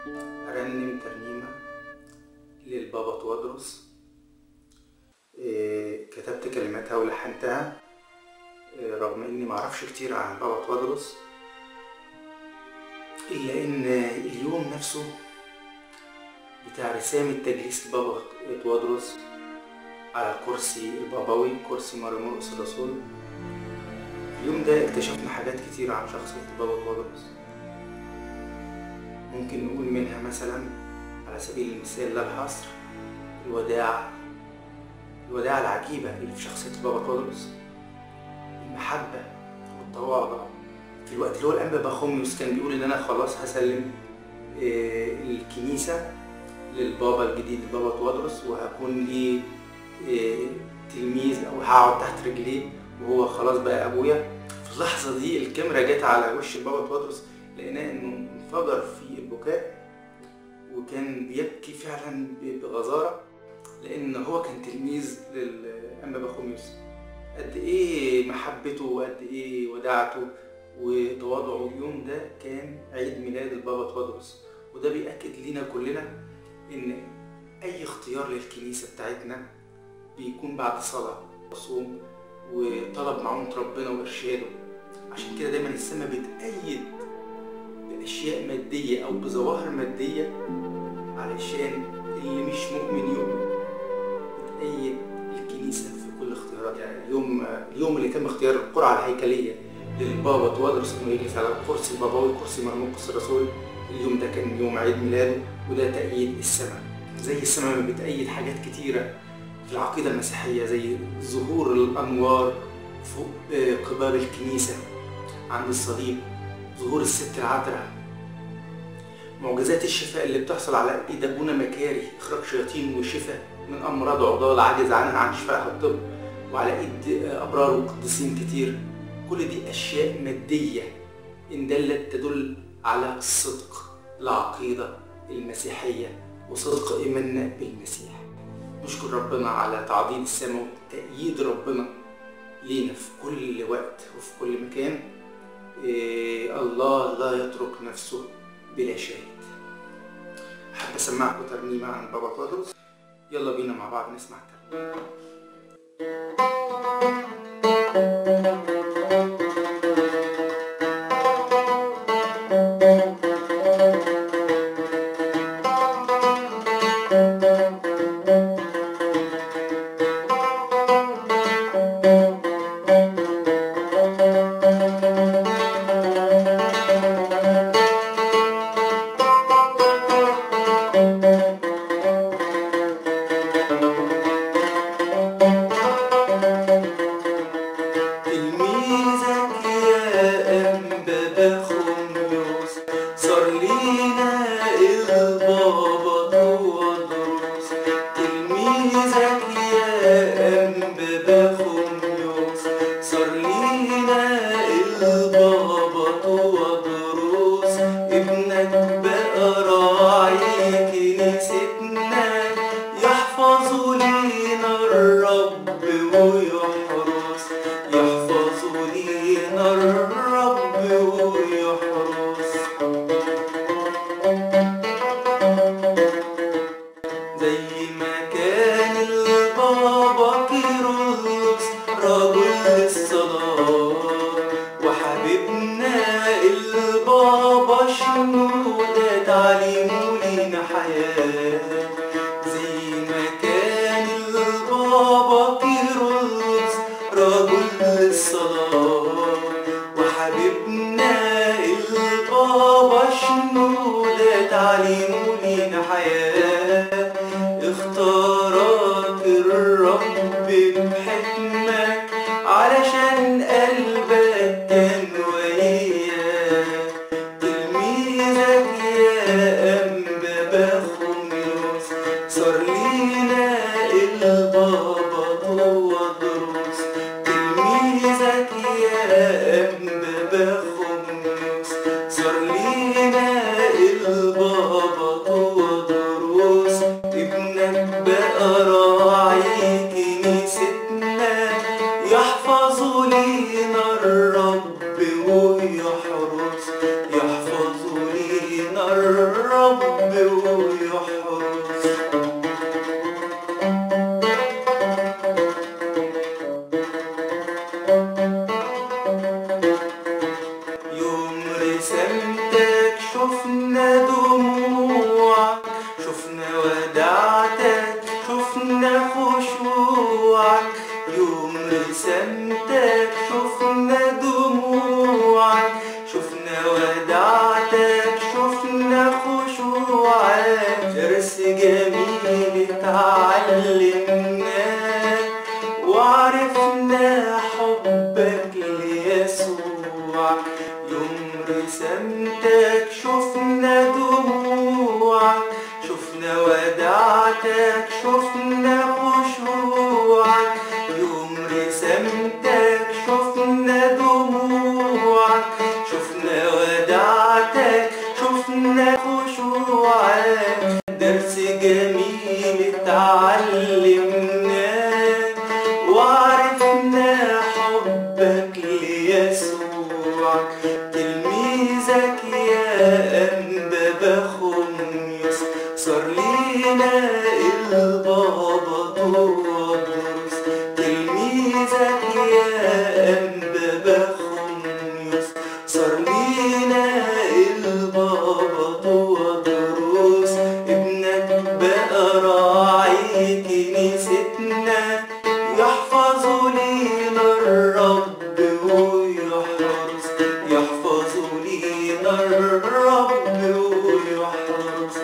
أرنم ترنيمة للبابا توادرس، كتبت كلماتها ولحنتها، رغم إني معرفش كتير عن البابا توادرس، إلا إن اليوم نفسه بتاع رسامة تجليس البابا توادرس على الكرسي البابوي، كرسي مارمرقس الرسول، اليوم ده اكتشفنا حاجات كتير عن شخصية البابا توادرس. ممكن نقول منها مثلا على سبيل المثال لا الحصر، الوداع العجيبة اللي في شخصية البابا توادرس، المحبة والتواضع. في الوقت اللي هو الأنبا باخوميوس كان بيقول إن أنا خلاص هسلم الكنيسة للبابا الجديد البابا توادرس، وهكون ليه تلميذ أو هقعد تحت رجليه وهو خلاص بقى أبويا. في اللحظة دي الكاميرا جت على وش البابا توادرس، لقيناه إنه انفجر في البكاء وكان بيبكي فعلا بغزارة، لأن هو كان تلميذ للأنبا باخوميوس. قد إيه محبته وقد إيه وداعته وتواضعه. اليوم ده كان عيد ميلاد البابا توادرس، وده بيأكد لينا كلنا إن أي اختيار للكنيسة بتاعتنا بيكون بعد صلاة وصوم وطلب معونة ربنا وإرشاده. عشان كده دايما السماء بتأيد بأشياء مادية أو بظواهر مادية علشان اللي مش مؤمن يؤمن. بتأيد الكنيسة في كل اختيارات. يعني اليوم اللي تم اختيار القرعة الهيكلية للبابا توادرس انه يجلس على الكرسي البابوي، كرسي مرموقس الرسول، اليوم ده كان يوم عيد ميلاده، وده تأييد السماء. زي السماء ما بتأيد حاجات كتيرة في العقيدة المسيحية، زي ظهور الأنوار فوق قباب الكنيسة عند الصليب، ظهور الست العذراء، معجزات الشفاء اللي بتحصل على ايد ابونا مكاري، اخراج شياطين وشفاء من امراض عضال عجز عنها عن شفائها الطب، وعلى ايد ابرار وقديسين كتير. كل دي اشياء ماديه ان دلت تدل على صدق العقيده المسيحيه وصدق ايماننا بالمسيح. نشكر ربنا على تعضيد السماء وتأييد ربنا لينا في كل وقت وفي كل مكان. الله لا يترك نفسه بلا شاهد. حابب اسمعكم ترنيمه عن بابا توادرس، يلا بينا مع بعض نسمع الترنيمه. اختارك الرب بحكمة علشان قلبك كان وياك، تلميذك يا أنبا باخوميوس صار لينا البابا توادرس، تلميذك يا أنبا باخوميوس صار لينا البابا توادرس، ابنك بقى راعي كنيستنا يحفظ لينا الرب ويحرس، يحفظ لينا الرب. الرب ويحرس. يوم رسمتك شفنا دموعك، شفنا وداعتك، شفنا خشوعك. يوم رسمتك شفنا دموعك، شفنا وداعتك، شفنا خشوعك. درس جميل اتعلمناه وعرفنا حبك ليسوع. يوم رسمتك شفنا دموعك، شفنا وداعتك، شفنا خشوعك. يوم رسمتك شفنا دموعك، شفنا وداعتك، شفنا خشوعك. درس جميل اتعلمناه وعرفنا حبك ليسوع. تلميذك يا أنبا بخميس صار لينا البابا تودرس. تلميذك يا أنبا بخميس صار لينا البابا تودرس. ابنك بقى راعي كنيستنا، يحفظ لينا الرب ويحرس، يحفظ لينا الرب ويحرس.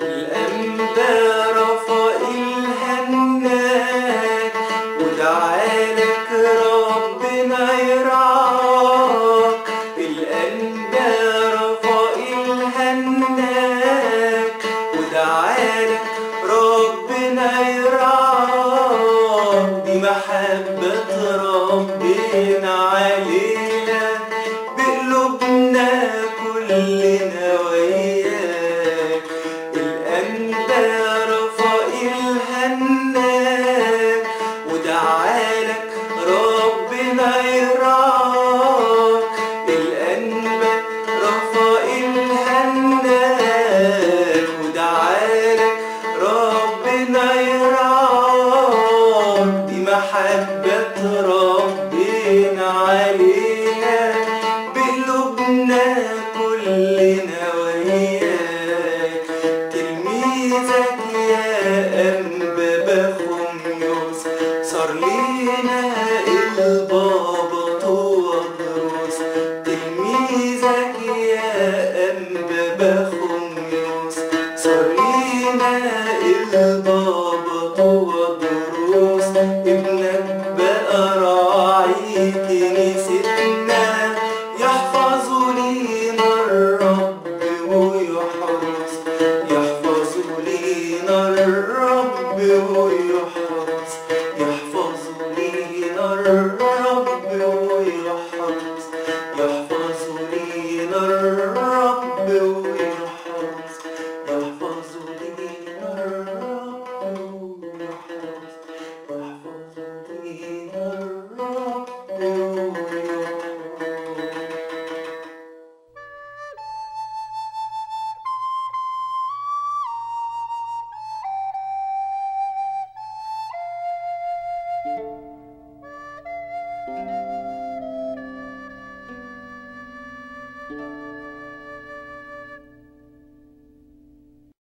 الأنبا رفائيل هناك ودعالك ربنا يرعاك. الأنبا رفائيل هناك ودعالك ربنا يرعاك. دي محبة ربنا علينا بقلوبنا كلنا وياك. الأنبا رفائيل هناك ودعالك ربنا يرعاك. الأنبا رفائيل هناك ودعالك ربنا يرعاك. دي محبة ربنا علينا بقلوبنا كلنا وياك. تلميذك يا أنبا بخميس صار لينا البابا تودرس. تلميذك يا أنبا بخميس صار لينا البابا تودرس. ابنك بقى راعي كنيستنا، يحفظ لينا الرب ويحرس، يحفظ لينا الرب ويحرس، يحفظ لينا الرب.